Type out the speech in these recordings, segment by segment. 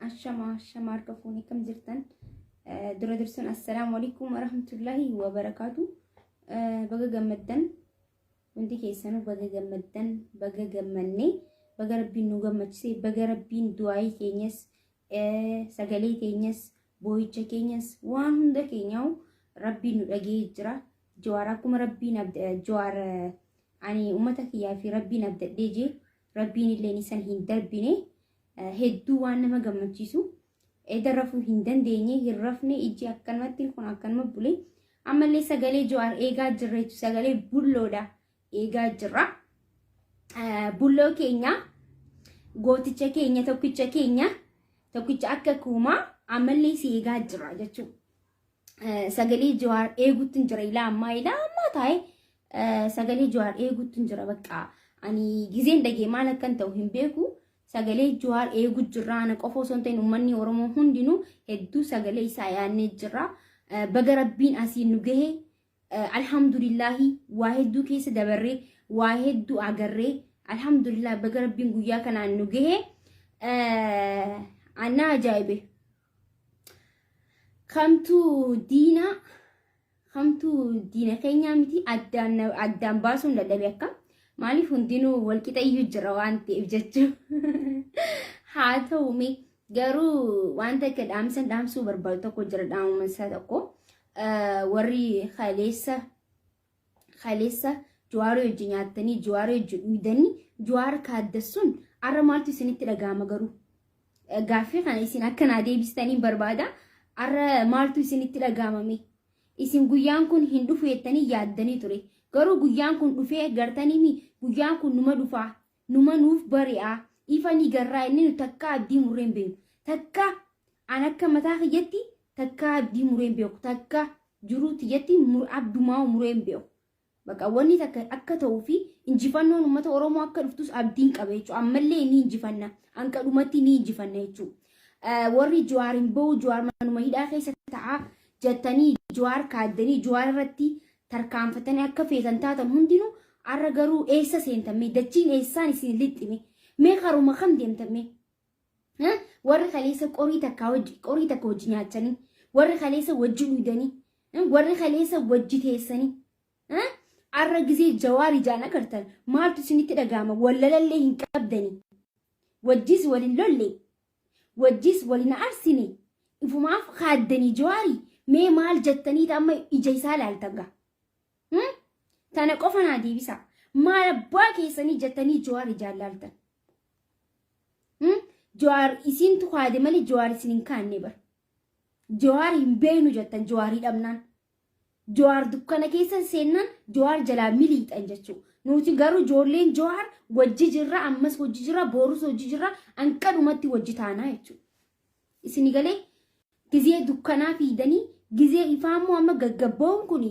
Ashama ashama harka fuunee kam jirtan dura dursuun assalaamu alaikum warahmatullahi wabarakaatu. Baga gammaddan hundi keessanuu, baga gammaddan, baga gammanne, baga rabbiin nu gammachise, baga rabbiin du'aayii keenyas, sagalee keenyas, boo'icha keenyas, waan hunda keenyaa'u rabbiin nu dhagee jira. Jawaar akkuma rabbiin Jawaar ani uummata kiyyaa fi rabbiin abdadhee jee rabbiin illee isan hin darbine. Hedduu waan nama gammachiisu. Eda rafuu hin dandeenye, hin rafne, ijji akkanumatti kun akkanuma bule. Ammallee sagalee Jawaar eegaa jirra jechuudha. Sagalee bulloodha eegaa jirra. Bulloo keenya, gooticha keenya, tokkicha keenya, tokkicha akka kuumaa ammallee si eegaa jirra jechuudha. Sagalee Jawaar eeguutti hin jira ilaa ammaa, ilaa ammaa taa'ee sagalee Jawaar eeguutti hin jira. Bakka ani gizeen dhagee maal akkan ta'u hin beeku. Sagalee Jawaar eegu jirra. Ana qofa osoo hin ta'in uummanni Oromoo hundinuu hedduu sagalee isaa yaadnee jirra. Baga rabbiin asiin nu gahe. Alhamdulillaahi, waa hedduu keessa dabarree, waa hedduu agarree, alhamdulillah, baga rabbiin guyyaa kanaan nu gahe. Annaa ajaa'ibe. Kamtu diina, kamtu diina keenyaa miti addaan addaan baasuun dadhabe. Akka maaliif hundinuu walqixa iyyuu jira waan ta'eef jechuun. Haa ta'u mee garuu wanta akka dhaamsan dhaamsuu barbaadu tokko jira. Dhaamuma isaa tokko, warri kaleessa kaleessa Jawaar wajji nyaattanii, Jawaar wajji dhuydanii, Jawaar kaaddassuun arra maaltu isinitti dhaga'ama? Garuu gaaffii kana isin akka naa deebistanii barbaada. Arra maaltu isinitti dhaga'amame? Isin guyyaan kun hin dhufu jettanii yaaddanii ture. Garuu guyyaan kun dhufee gartanii mi? Guyyaan kun numa dhufaa, numa nuuf bari'aa, ifa ni garraa. Inni nu takkaa abdii murree hin beeknu. Takka an akka mataa kiyyatti takkaa abdii muree hin beeku. Takka jiruu tiyyatti abdumaa muree hin beeku. Bakka wanni takka akka ta'uu fi injifannoon uummata Oromoo akka dhuftus abdiin qaba jechuudha. Ammallee ni injifanna. Hanqa dhumatti ni injifanna jechuudha. Warri Jawaar hin bahu, Jawaar manuma hidhaa keessa ta'a jettanii Jawaar kaaddanii, Jawaar irratti tarkaanfatanii akka feetan taatan hundinuu arra garuu eessa seentan mee? Dachiin eessaan isin lixxime mee? Karuma kam deemtan mee? Warri kaleessa qorii takka wajji qorii takka wajji nyaachanii, warri kaleessa wajji dhuydanii, warri kaleessa wajji teessanii, arra gizee Jawaar ijaan agartan maaltu isinitti dhaga'ama? Wallalallee hin qabdanii, wajjis walin lolle, wajjis walin arsine, ifumaaf kaaddanii Jawaarii. Mee maal jettanii amma ija isaa laaltan gaa? Tana qofa naa deebisa. Maal abbaa keessanii jettanii Jawaar ijaan laaltan? Jawaar isintu kaade malee Jawaar isin hin kaanne bar. Jawaar hin beeknu jettan Jawaarii dhabnaan. Jawaar dukkana keessa seennaan Jawaar jalaa miliixan jechuudha. Nuti garuu ijoolleen Jawaar wajji jirra, ammas wajji jirra, boorus wajji jirra, hanqadhumatti wajji taanaa jechuudha. Isini galee? Gizee dukkanaa fiidanii gizee ifaa immoo amma gaggabba'uun kun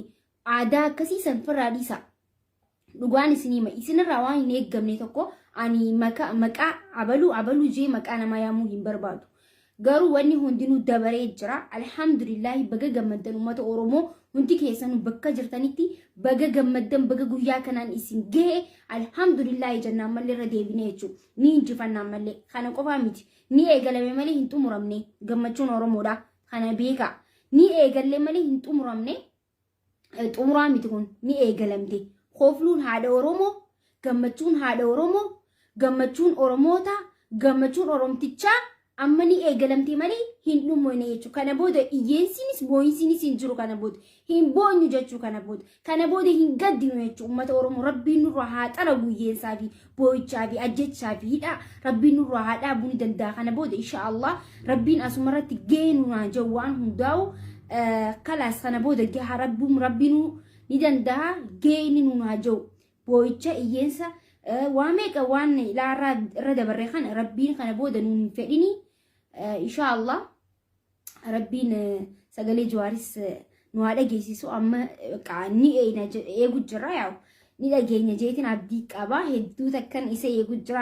aadaa akkasii san firraa dhiisaa. Dhugaan isinii hima, isinirraa waan hin eeggamne tokko. Ani maqaa abaluu abaluu jee maqaa namaa yaamuu hin barbaadu. Garuu wanni hundinuu dabaree jira. Alhamdulillaahi, baga gammaddan uummata Oromoo hundi keessanuu bakka jirtanitti baga gammaddan, baga guyyaa kanaan isin gahe. Alhamdulillaahi jennaan mallee irra deebinee jechuudha. Ni injifannaan mallee kana qofaa miti. Ni eegalame malee hin xumuramne gammachuun Oromoodha. Kana beekaa. Ni eegalle malee hin xumuramne. Xumuraa miti kun, ni eegalamte. Kofluun haadha Oromoo, gammachuun haadha Oromoo, gammachuun Oromoota, gammachuun Oromtichaa amma ni eegalamte malee hin dhumne jechuudha. Kana booda iyyeensiinis boo'insiinis hin jiru kana booda. Hin boonyu jechuu kana booda. Kana booda hin gaddinu jechuudha. Uummata Oromoo rabbiin nurraa haa xaragu iyyeensaa fi boo'ichaa fi ajjechaa fi hidhaa rabbiin nurraa haa dhaabuu ni danda'a. Kana booda insha Allah rabbiin asumarratti gahee nurraa jiru waan hundaa'u kalaas kana booda gahaa rabbuun rabbiinuu ni danda'a gahee inni nuun haa jiru. Boo'icha, iyyeensa, waa meeqa waan ilaarraa irra dabarre kana rabbiin kana booda nuun hin fedhini. Insha Allah rabbiin sagalee Jawaaris nu haa dhageessisu. Amma ni eegu jira, yaa'u ni dhageenya jeetiin abdii qaba. Hedduu takkan isa eegu jira.